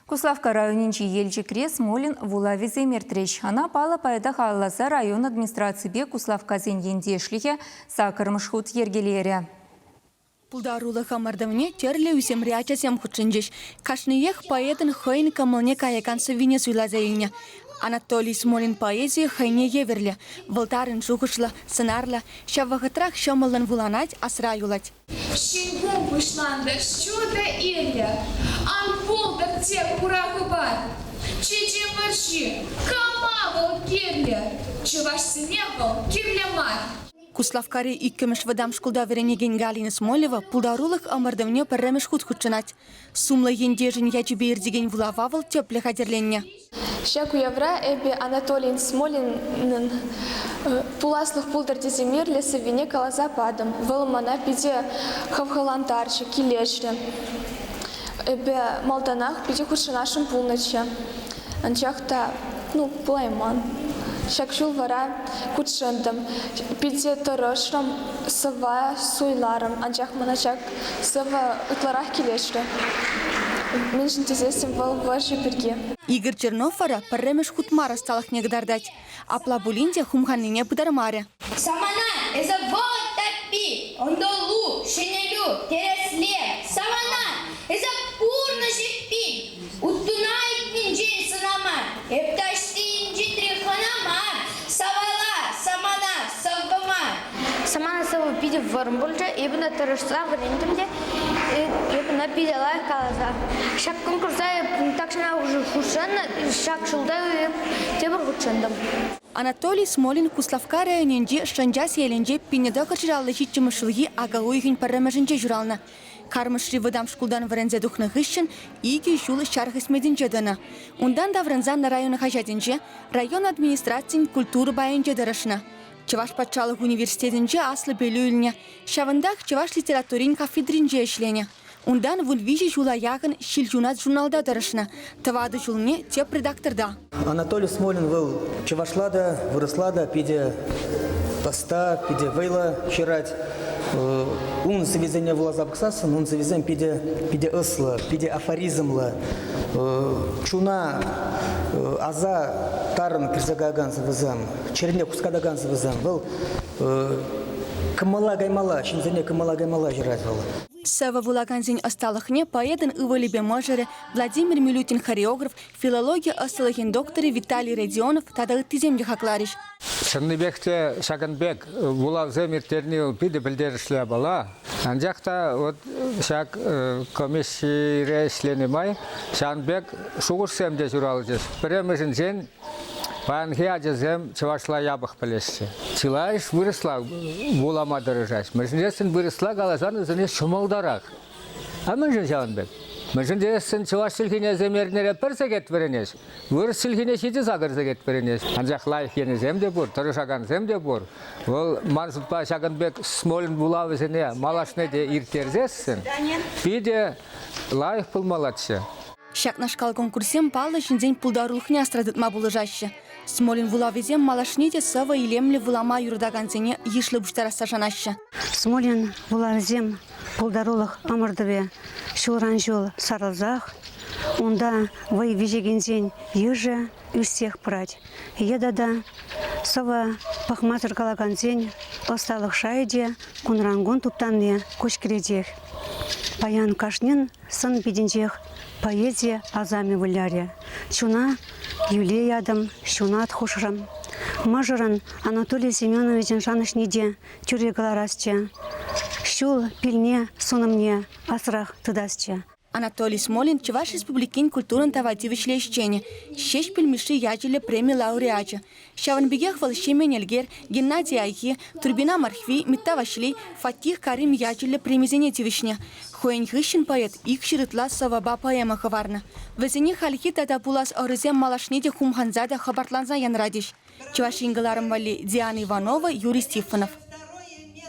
Куславкка районӗнчи Елчӗкре Смолин вулавӗсем иртрӗҫ. Ӑна паллӑ поэта халалласа район администраципе Куславккасен ентешлӗхӗ саккӑрмӗш хут йӗркелерӗ. Пултарулӑх ӑмӑртӑвне тӗрлӗ ӳсӗмри ачасем хутшӑнчӗҫ. Кашниех поэтӑн хӑйӗн кӑмӑлне каякан сӑввине суйласа илнӗ. Анатолий Смолин поэзийӗ хӑйне евӗрлӗ. Вӑл тарӑн шухӑшлӑ, сӑнарлӑ, ҫав вӑхӑтрах ҫӑмӑллӑн вуланать, асра юлать. Ҫӗн кун пуҫлантӑр ҫутӑ ирлӗ, Ан пултӑр тек хура хыпар. Чечен вӑрҫи, кама вӑл кирлӗ? Чӑвашсене вӑл кирлӗ мар. Куславккари иккӗмӗш вӑтам шкулта вӗренекен Галина Смолева пултарулӑх ӑмӑртӑвне пӗрремӗш хут хутшӑнать. Сумлӑ ентешӗн ячӗпе иртекен вулава вӑл тӗплӗ хатӗрленнӗ. Ҫак уявра эпӗ Анатолий Смолинӑн Пуласлӑх пултӑр тесе мирлӗ сӑввине каласа патӑм. Вӑл мана питӗ хавхалантарчӗ, килӗшрӗ. Эпӗ малтанах питӗ хутшӑнасшӑн пулнӑччӗ. Анчах та, ну, пулайман. Ҫак ҫул вара хутшӑнтӑм. Питӗ тӑрӑшрӑм, сӑвва суйларӑм, анчах мана ҫак сӑвӑ ытларах килӗшрӗ. Мӗншӗн тесессӗн вӑл вӑрҫӑ пирки. Игорь Чернов вара пӗрремӗш хут мар ӑсталӑхне кӑтартать. Апла пулин те хумханнине пытармарӗ. Самана, эсӗ вӑхӑт таппи, ӑнтӑлу, ҫӗнелӳ, тӗрӗслев. Самана, эсӗ пурнӑҫ эппин, уттуна ыйтнинчен сӑнама, эп таҫти инҫетри хӑна мар, савала, самана, сӑввӑма. Самана сӑвӑ питӗ вӑрӑм пулчӗ, эпӗ ӑна тӑрӑшса вӗрентӗм те, эпӗ ӑна питӗ лайӑх каласа. Ҫак конкурса эп тахҫанах уже хутшӑннӑ, ҫак ҫулта эп тепӗр хутшӑнтӑм. Анатолий Смолин Куславкка районӗнчи Шӑнчас ялӗнче 1957 ҫулхи ака уйӑхӗн пӗрремӗшӗнче ҫуралнӑ. Кармӑшри вӑтам шкултан вӗренсе тухнӑ хыҫҫӑн икӗ ҫул ҫар хӗсметӗнче тӑнӑ. Унтан таврӑнсан район хаҫатӗнче, район администрацийӗн культура пайӗнче тӑрӑшнӑ. Чӑваш патшалӑх университетӗнче аслӑ пӗлӳ илнӗ. Ҫавӑнтах чӑваш литературин кафедринче ӗҫленӗ. Унтан 13 ҫула яхӑн «Ҫилҫунат» журналта тӑрӑшнӑ, тӑватӑ ҫулне тӗп редакторта. Анатолий Смолин вӑл чӑвашла та, вырӑсла та питӗ ӑста, питӗ вӑйлӑ ҫырать. Ун сӑввисене вуласа пӑхсассӑн ун сӑввисем питӗ, питӗ ӑслӑ, питӗ афоризмлӑ, чуна аса тарӑн кӗрсе каякан сӑвӑсем, чӗрене хускатакан сӑвӑсем. Вӑл кӑмӑла каймалла, ҫынсене кӑмӑла каймалла ҫырать вӑл. Сӑвӑ вулакансен ӑсталӑхне поэтӑн ывӑлӗпе мӑшӑрӗ Владимир Милютин хореограф, филологи ӑслӑлӑхӗн докторӗ Виталий Родионов тата ыттисем те хакларӗҫ. Чӑннипех те ҫакӑн пек вулавсем ирттерни вӑл питӗ пӗлтерӗшлӗ япала. Анчах та вот ҫак комиссире ӗҫленӗ май ҫавӑн пек шухӑшсем те ҫуралчӗҫ. Пӗрремӗшӗнчен, Паянхи ачасем чӑвашла япӑх пӗлеҫҫӗ. Чылайӑш вырӑсла вулама тӑрӑшаҫ. Мӗншӗн тесен вырӑсла каласан вӗсене ҫӑмӑлтарах. А мӗншӗн ҫавӑн пек? Мӗншӗн тесен чӑваш чӗлхине вӗсем эрнере пӗр сехет вӗренеҫ, вырӑс чӗлхине ҫичӗ сакӑр сехет вӗренеҫ. Анчах лайӑх енӗсем те пур, тӑрӑшакансем те пур. Вӑл ман шутпа ҫакӑн пек Смолин вулавӗсене малашне те ирттерсессӗн питӗ лайӑх пулмаллаччӗ. Ҫакнашкал конкурссем паллӑ ҫынсен пултарулӑхне асра тытма пулӑшаҫҫӗ. Смолин вулавӗсем малашне те сӑвӑ илемлӗ вулама юратакансене йышлӑ пуҫтарасса шанаҫҫӗ. Смолин вулавӗсем пултарулӑх ӑмӑртӑвӗ ҫулран-ҫул сарӑлсах, унта вӑй виҫекенсен йышӗ ӳссех пырать. Е тата сӑвӑ пӑхмасӑр калакансен ӑсталӑх шайӗ те кунран-кун туптанни куҫкӗретех. Паян кашнин Сӑн-питӗнчех поэзи асамӗ вылярӗ. Чуна йӳле ятӑм, ҫунат хушрӑм. Мӑшӑрӑн Анатолий Семеновичӑн шанӑҫне те тӳрре кӑларасчӗ. Ҫул пилне, сунӑмне асрах тытасчӗ. Анатолий Смолин Чӑваш Республикин культурӑн тава тивӗҫлӗ ӗҫченӗ, Ҫеҫпӗл Мишши ячӗллӗ преми лауреачӗ. Ҫавӑн пекех вӑл Ҫемен Элкер, Геннадий Айхи, Турбина Мархви, Митта Ваҫлей, Фатих Карим ячӗллӗ премисене тивӗҫнӗ. Хӑйӗн хыҫҫӑн поэт икҫӗр ытла сӑвӑпа поэма хӑварнӑ. Вӗсене хальхи тата пулас ӑрусем малашне те хумханса та хӑпартланса янратӗҫ. Чӑваш Ен кӑларӑм валли Диана Иванова, Юрий Стефанов.